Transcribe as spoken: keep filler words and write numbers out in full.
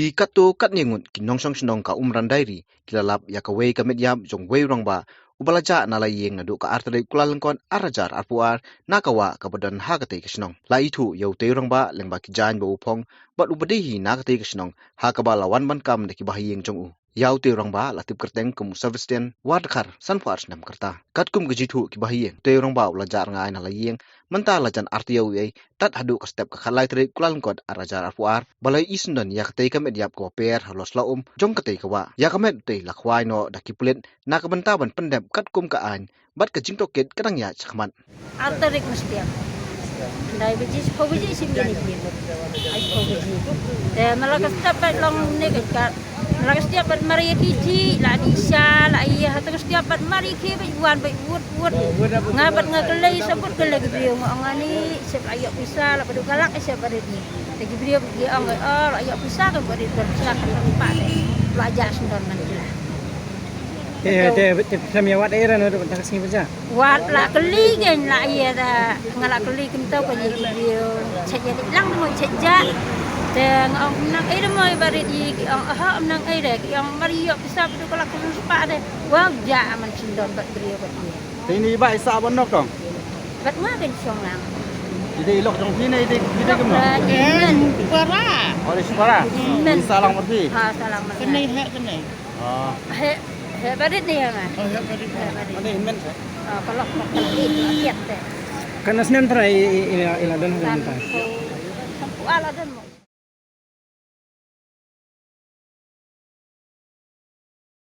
Ki katto katne ngut ki nongshong shnong ka Umran Diary ki la lap ïa kawei ka met ïap jong uwei u rangbah uba la jah na la ïing naduh ka ar tarik Kyllalyngkot ar hajar arphew ar na ka wah kaba don ha katei ka shnong. La ithuh ïa utei u rangbah lyngba ki jaiñ ba u phong bad uba dei hi na katei ka shnong ha kaba la wan ban kam da ki bahaïing jong u. Ïa utei u rangbah la tip kyrteng kum u Sebastian Wardkhar, sanphew ar snem ka rta. Katkum ka jingthuh ki bahaïing, utei u rangbah u la jah rngai na la ïing mynta la jan artaïew eiei tad haduh ka step ka khatlai tarik Kyllalyngkot ar hajar arphew ar ba la ïohi syndon ïa katei ka met ïap kaba pher halor sla um jong katei ka wah. Ïa ka met utei la khwai noh da ki pulit na ka bynta ban pyndep katkum ka aiñ bad ka jingtohkit ka dang ïaid shakhmat. Ar tarik mynstep. Dai baje, shiphew baje shim ïa ine i bieng. Ai shiphew baje. Te ma la ka step bad long ne ka kat. Ma la ka step bad mar ïa ki jhieh, la dih sha, la ïa ha ta ka step bad mar ïa ki bad wan bad wut wut. Nga bad nga kylli sa bud kylli ki briew nga ong ani sep la ïoh pisa la bad ka lak sep bad ri. Te ki briew ki ong oh la ïoh pisa ka bad ri bad sla ka pa. La jah sendon man ki la. Te te te pisa ïa wat era no ta ka sngi baja. Wat la kylli kein la ïa da nga la kylli kim tau ka ïa ki briew. Chet ïa lang mo chet ja. Te nga ong nang ai da mo ba ri ki ong aha nang ai da ki ong mar ïoh pisa bad ka lak ka sep de. Wa ja man sendon bad briew bad ri. Te ini ba isa ban nok tong. Bad nga kan shong lang. Ide ilok jong phi ne ide ide kem nok. Em para. Oh, ide para. Isa lang mar phi. Ha, isa lang mar. Kene he kene. Oh. He he barit ni ya nga. Oh, he barit. He barit. Ane men sa. Oh, kalau kok kali kiat te. Kan snem trai ila ila don kan ta. Sampu ala don mo.